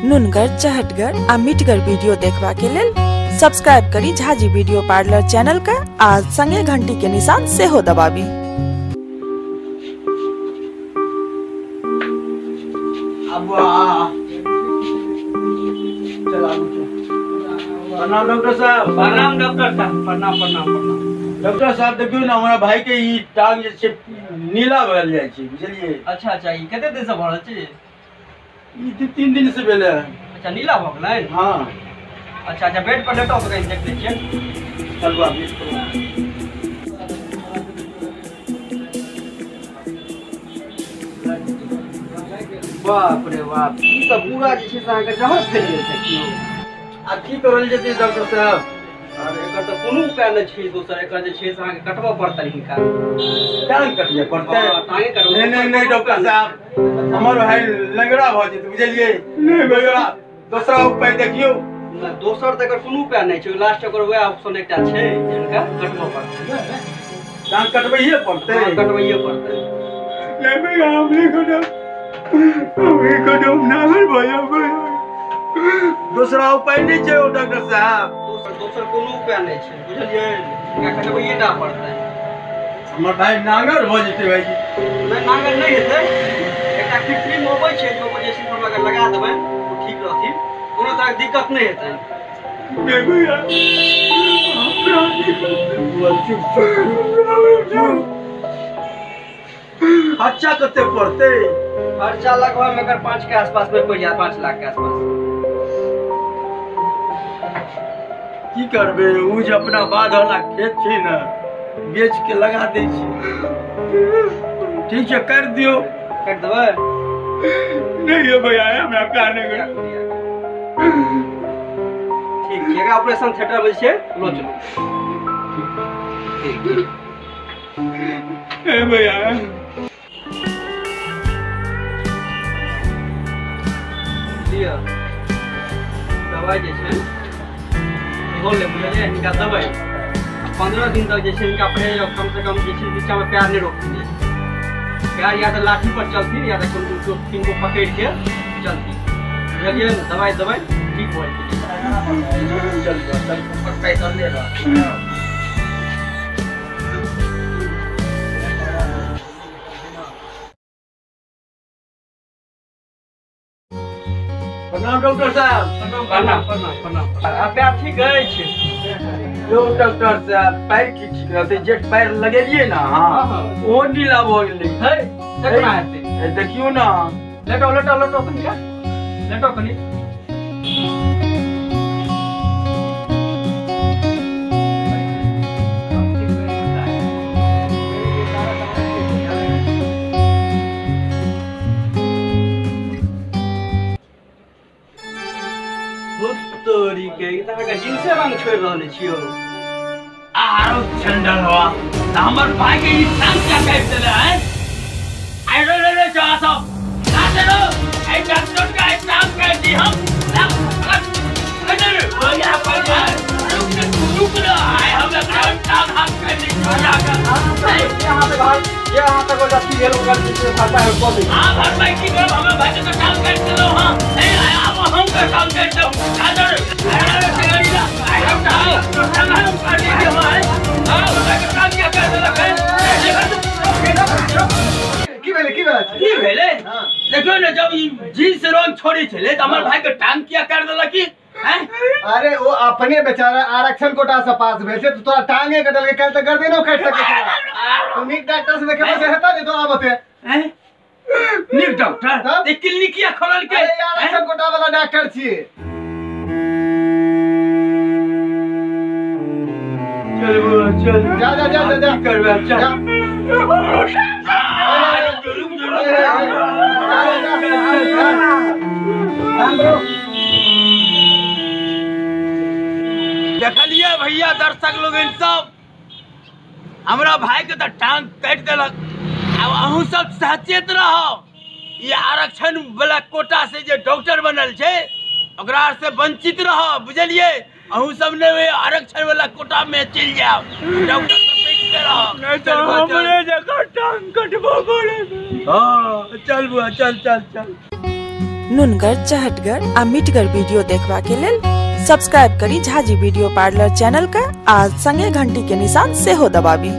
नुनगर, चहटगर आ मिठगर वीडियो देखबा के लेल सब्सक्राइब करी झाजी वीडियो पार्लर चैनल का आ संगे घंटी के निशान सेहो दबाबी। प्रणाम डॉक्टर साहब। प्रणाम डॉक्टर साहब। प्रणाम प्रणाम प्रणाम। डॉक्टर साहब देखियो ना, हमरा भाई के ई टांग जे छै नीला भेल जाइ छै, बुझलिए। अच्छा अच्छा, ई कते दिन से भरल छै? ई 2-3 दिन से भेलै। अच्छा, नीला भऽ गेलै? हाँ। अच्छा अच्छा, बेड पर लेटो कहीं देख लै छियै। चलू आब। बाप रे बाप, ई तऽ पूरा जे छै से अहाँके जहर फैल गेल छै। कियो आ की करल जेतै डॉक्टर साहब? आब एकर तऽ कोनो उपाय नहि छै दोसर, एकर जे छै से अहाँके कटबऽ पड़तै हिनका। टांग कटिए पड़तै? टांगे कटबऽ। नहीं नहीं नहीं डॉक्टर साहब, हमर भाई लंगड़ा भऽ जेतै, बुझलिए। नहीं भैया, दोसरा उपाय देखियौ। दोसर तऽ एकर कोनो उपाय नहि छै, लास्ट एकर वएह ऑप्शन एकटा छै जे हिनका कटबऽ पड़तै। टांग कटबैये पड़तै? कटबैये पड़तै। नहीं भैया, हम नहीं कटब, हम नहीं कटब, नागर भैया। दूसरा उपाय नहीं छै डॉक्टर साहब? दोसर कोनो उपाय नहीं छै, बुझलिए। हिनका कटबैये टा पड़तै। हमर भाई नागर भऽ जेतै भाईजी। नहि, नागर नहि हेतै। एकटा कृत्रिम अबै छै, जो जे छै अगर लगा देबै ओ ठीक रहथिन, कोनो तरहके दिक्कत नहि हेतै। नहीं भैया, खर्चा कते पड़तै? खर्चा लगभग एकर 5 के आसपास में पड़ि जायत, 5 लाख के आसपास। की करबै, ओ जे अपना बाध वाला खेत छै ने, बेच के लगा दै छी। ठीक छै, कर दियौ। कर देबै? नहीं भैया, हमरा प्यार नहीं कर। ठीक छै, एकरा ऑपरेशन थिएटर में छै लो चलू। ठीक ठीक भैया। लिअ दवाइ जे छै इहो ले, बुझलिए। हिनका दवाइ 15 दिन तक जे छै हिनका परहेज, कम से कम जे छै नीचा में पैर नहि रोकथिन। पैर या तऽ लाठी पर चलथिन या तऽ कोनो किनको पकड़ि के चलथिन, बुझलिए ने। दवाइ देबै ठीक भऽ जेतै। चल चल, पैदल ले रह। प्रणाम डॉक्टर साहब। प्रणाम प्रणाम प्रणाम। आ पैर ठीक अछि? यौ डॉक्टर साहब, पैर की ठीक रहतै? जे पैर लगेलियै ना, हाँ, ओहो नीला भऽ गेलै। है केना हेतै? देखियौ ना। लेटो लेटो लेटो कनिका, लेटो कनि। तोरी के ई तऽ अहाँके जींसे रंग छोड़ि रहल छियौ। आरो चंडल हवा त हमर भाई के ई टांग क्या काटि देले हैं? आइ रे रे रे जा सब काट लो, आई डॉक्टर का आई टांग काट दी हम। अरे रे भैया भैया, रुक रुक ना, आई हम टांग हाथ काट दी। यहाँ पे भाई, ये यहाँ तक हो जाती है, लोग खाता है को भी। हां भरपाई की करब, हमें भाई के टांग काट देलो। हां अब हम के टांग काट दो। अरे अरे सगड़िया, आई हम टांग हम काट दी हमारे। हां भाई के टांग क्या कर देलक है? की भेलै? की भेलै? की भेलै? देखियौ ने, जब ई जींस रंग छोड़ी छलै त हमर भाई के टांग किया काट देलक की? अरे ओ अपने बेचारा आरक्षण कोटा से पास भेल छै, तोरा टांगे कटल के काल्हि तऽ गर्दनो काटि सकै छै। तू नीक डॉक्टर से देखेबा से हेतै ने तोरा बते? नीक डॉक्टर? ई क्लिनिकिया खोलल के? अरे आरक्षण कोटा वाला डॉक्टर छियै। चल बुआ चल, जा जा जा जा, करबे चल। देखलिए भैया दर्शक लोग सब, हमरा भाई के तो टांग काटि देलक। अब अहूँ सब सचेत रहो, ये आरक्षण वाला कोटा से जे डॉक्टर बनल छै ओकरा से वंचित रहो, बुझलिए। अहूँ सब ने आरक्षण वाला कोटा में चलि जाओ, डॉक्टर से बैठ के रहो। नहीं तो हमरे जगह टांग कटबो पड़े। हाँ चल बुआ, चल चल चल। नुनगर, चहटगर आ मिठगर वीडियो देखबा के लेल सब्सक्राइब करी झाजी वीडियो पार्लर चैनल के आ संगे घंटी के निशान सेहो दबाबी।